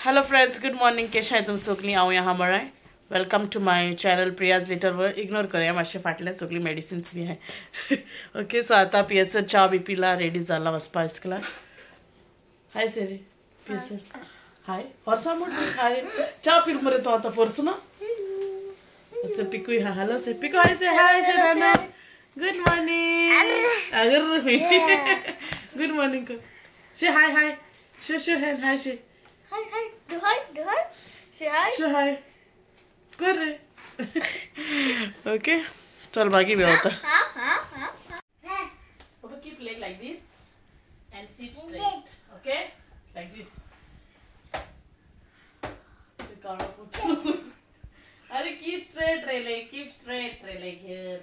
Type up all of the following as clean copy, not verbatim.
Hello friends, good morning. केश तुम सगळीं? हांव ह्या मराय. Welcome to my channel Priya's little world. Ignore करूया मातशें फाटल्यान सगळीं मेडिसिन्स बी आहाय. ओके, सो आतां पी एस च्या बी पिला, रेडी जाला वचपा इस्कुलाक. हाय सेरी. पी एस हाय फोर्सा म्हण हाय. च्या पिल मरे तो आतां फोर्स ना. अशें पिकूय हा. हॅलो से पिकू. हाय से. हाय शेराना, गुड मॉर्निंग. अगर गुड मॉर्निंग कर. शे हाय हाय शे शे हाय हाय शे Hi, hi, do hi, do hi. Say hi. शे हाय कर रे. ओके, चल बाकी भी होता. Okay, keep leg like this and sit straight. Okay, like this. अरे keep straight रे leg, keep straight रे leg here.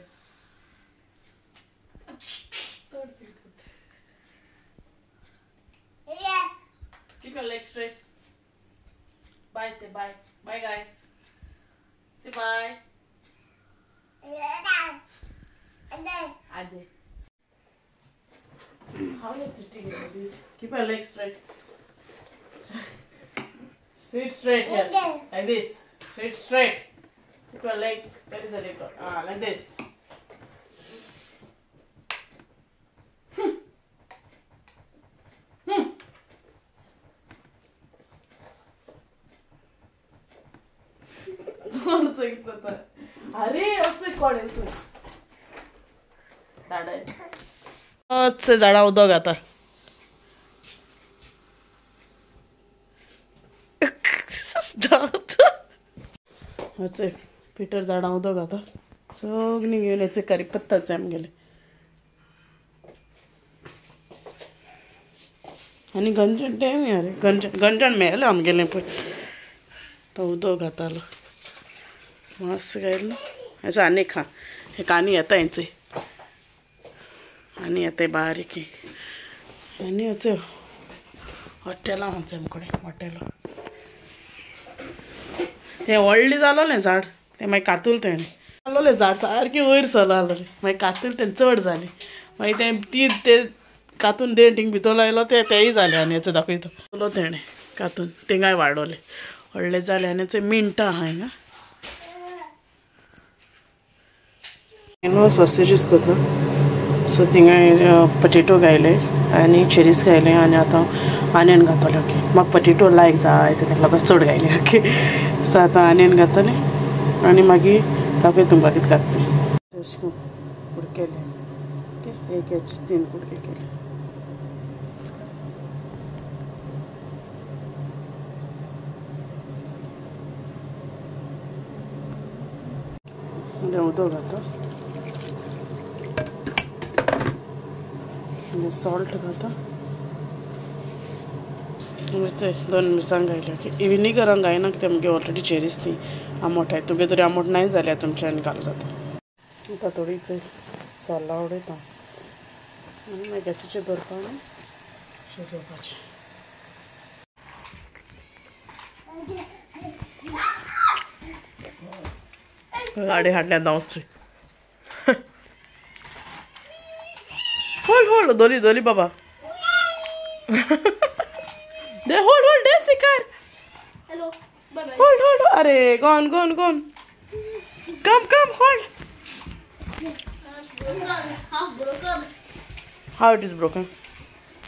Keep your leg straight. Bye, say bye. Bye guys. Say bye. Ade. How is sitting like this? Keep your leg straight. Sit straight here. Like this. Sit straight. Keep your leg. Where is the leg? Ah, like this. अरे कोण झाडां झाडां उदक आता. Peter झाडां उदक आता सगळीं घेवन याचे करी पत्ताचे आमगेले. आनी गंजण तें अरे गंजण गंजण मेळ्ळें आमगेलें पळय. तो उदक घातालो मस्त गायलो. अशें आनी खा एक आनी येता हेंचे आनी येता बारीक आनी अशें हॉटेलां आमचे कडेन हॉटेल तें व्हडलें जालोलें झाड तें मागीर कातूल तेणें जालोलें झाड सारकें वयर सरलोलें. मागीर कातूल तें चड जालें. मागीर तें ती तें कातून देंठ थिंग भितर लायलो तें तेंय जालें. आनी हेचो दाखयता तेणें कातून थिंगाय वाडोवलें व्हडलें जालें. आनी हेचें मिंटां आहा हिंगा. न्हू सॉसेजीस करता सो थिंगाय पटेटो घायले आनी चेरीज घायले आनी आतां आनियन घातले. ओके, म्हाका पटेटो लायक जाय तेका लागून चड घायले. ओके, सो आतां आनियन घातले आनी मागीर दाखय तुमकां कितें घातलें. अशें करून कुडकेले. ओके, एक एच 3 कुडके केले. उदक घाता, सॉल्ट घाता, दोन मिरसांग घायल्यो. ओके, विनिगरान घायना कित्याक आमगे ऑलरेडी चेरीज ती आमोट आहाय. तुमगे तरी आमोट नाय जाल्यार तुमच्यान घालूं जाता. आतां थोडी सोलां उडयता आनी मागीर गॅसीचेर दवरपा आनी शिजोवपाचें. गाडी हाडल्या धांवची. होल्ड होल्ड दोली दोली बाबा. दे होल्ड होल्ड दे शिकार. Hello, bye bye. Hold hold. अरे gone gone gone. Come come hold. Half broken. How it is broken?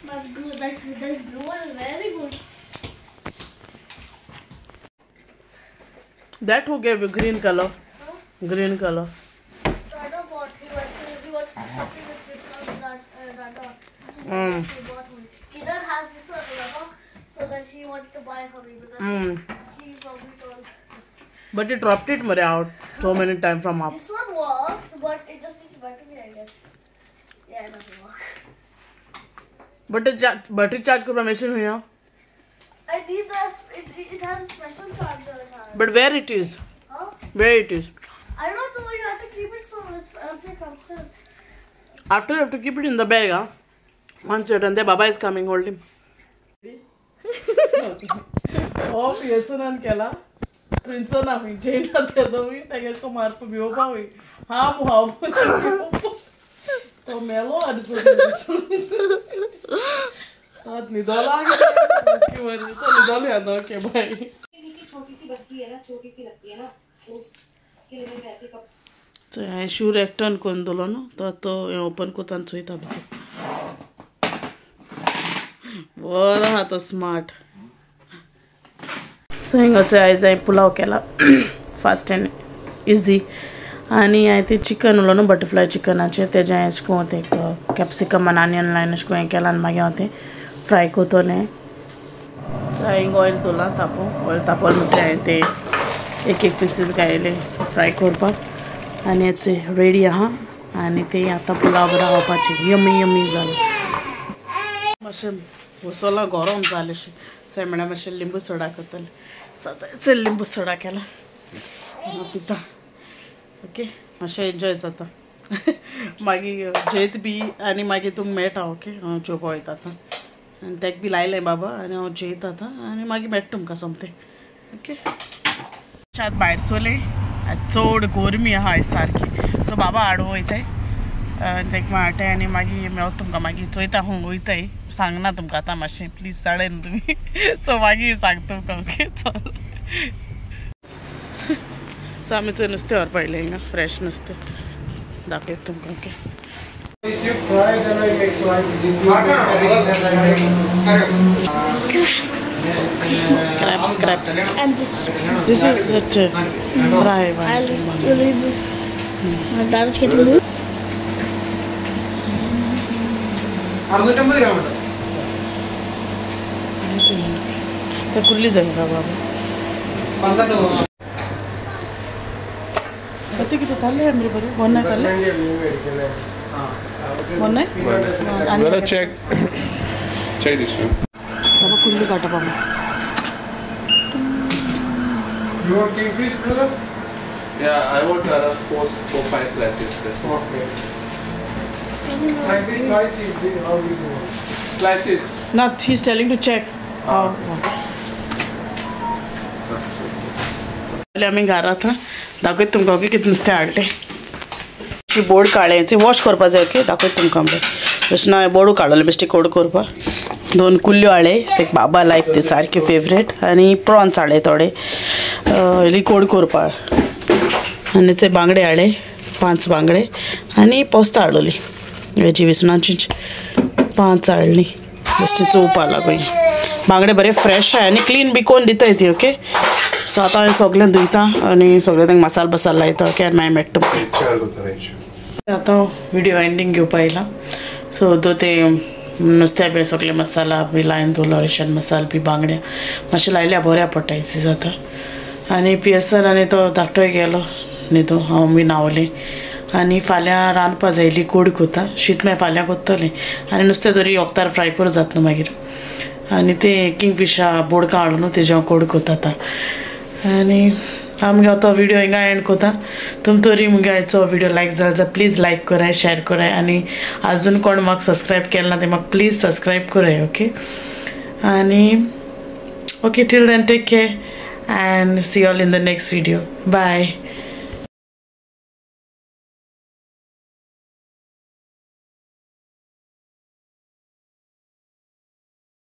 But good, that blue one is very good. That who gave you green color? Huh? Green color. Dada bought. He was talking with Dada. He bought one. Kiran has this one, remember? So that he wanted to buy for me because he probably told. But he dropped it mare out so many times from up. This one works, but it just needs battery, I guess. Yeah, it doesn't work. But the battery charge करपा machine हुया. I need that. It has a special charger. It has. But where it is? Huh? Where it is? I don't know. You have to keep it so it's upstairs. After you have to keep it in the bag, huh? Once you're done there, Baba is coming. Hold him. Oh, व्यसनान केला प्रिन्सन आमी जेना तेदो मी तेगे मारपा भिवपा मी हांव हांव तो मेलो आनी. निदोला निदोले आता। ओके बाय। छोटी सी बच्ची है ना, छोटी सी लगती है ना, उसके लिए मैंने ऐसे कप सो हांवें शू रॅक टर्न करून दवरलो न्हू, तो आतां हें ओपन करता आनी चोयता भितर। बरो आहा तो स्मार्ट। सो हिंगाचो आयज हांवें पुलाव केला फास्ट एंड इजी। आनी हांवें तें चिकन उरलो न्हू बटरफ्लाय चिकनाचें, तेजें हांवें अशें करून तें कॅप्सिकम आनी आनियन लायन अशें करून हें केलां आनी मागीर हांव तें फ्राय करतलें। सो हांवें हिंगा ऑयल दवरलां तापोवंक, ऑयल तापोवलें म्हणटकीर हांवें तें एक एक पिसीस घायले फ्राय करपाक आनी हें रेडी आहा। आनी तें आतां पुलाव बरो खावपाचें यमी यमी जालें। मातशें बसोलां गरम जालें शें, सो म्हळ्यार मातशें लिंबू सोडा करतलें। सो लिंबू सोडा केला पिता। ओके मातशें एन्जॉय जाता। मागीर जेत बी आनी मागीर तुमकां मेळटा। ओके हांव जेवपा वयता आतां आनी तेका बी लायलें बाबा आनी हांव जेयता आतां आनी मागीर मेळटा तुमकां सोमतें। ओके आतां भायर सरलें, चड गरमी आहा सारकी। सो बाबा हाडूं वयताय तेका हाडटाय आनी मागीर मेळत तुमकां, मागीर चोयता खंय वयताय सांगना तुमकां आतां मातशें प्लीज साडय न्हू तुमी। सो मागीर सांगता तुमकां। ओके चल। सो आमी चोय नुस्तें व्हरपा येयलें हिंगा, फ्रेश नुस्तें दाखयता तुमकां। Okay crabs, crabs. And this. This is it. Fry one. I'll read this. My dad is getting moved. ते कुल्ली जाय बाबा। ते कितें ताल्ले मरे बरें बोन्नाय ताल्ले बोन्नाय। Check check this one. बाबा कुल्ली काडटा बाबा। You want kingfish, brother? Yeah, I want around 4, 5 slices. That's okay. And this slice is how do you want? Slices. No, he's telling to check. How? आमी घरा दाखयत तुमकां ओके कितें नुस्तें हाडलें। बोर्ड काडलें, वॉश करपा जाय। ओके दाखयत तुमकां बेश्टें हांवें बोर्डू काडलें बेश्टें कोड करपाक। 2 कुल्ल्यो हाडले, ते बाबा लायक ते सारके फेवरेट। आनी प्रॉन्स हाडले थोडे इल्ली कोड करपाक। आनी ते बांगडे हाडले 5 बांगडे आनी पोस्तां हाडलोली वेजी विसणाची 5 हाडली बेश्टी चोवपा लागून। बांगडे बरे फ्रेश आहाय आनी क्लीन बी कोन्न दिताय ती। ओके सो आतां हांवें सगळें धुयता आनी सगळें तांकां मसाल बसाल लायता। ओके आनी मागीर मेळटा तुमकां। आतां व्हिडियो एंडींग घेवपा येयला। सो दो ते नुस्त्या बी सगळे मसाला बी लायन दवरलो, रेशन मसाल बी बांगड्या मातशें लायल्या बऱ्या पडटा इजी जाता। आनी पियेसन आनी तो धाकटोय गेलो न्हिदो, हांव बी न्हांवलें। आनी फाल्यां रांदपा जाय इल्ली कोड कोता, शीत मागीर फाल्यां कोत्तलें। आनी नुस्तें तरी वखदार फ्राय करूं जाता न्हू मागीर। आनी तें किंगफिशा बोडकां हाडून न्हू तेजें हांव कोड कोता आतां। आनी आमगे आतां व्हिडियो हिंगा एंड कोता। तुम तरी मुगे आयचो व्हिडियो लायक जालो जाल्यार प्लीज लायक कराय, शेअर कराय आनी आजून कोण म्हाका सबस्क्रायब केलें ना ते म्हाका प्लीज सबस्क्रायब कराय। ओके आनी okay till then take care and see all in the next video. Bye.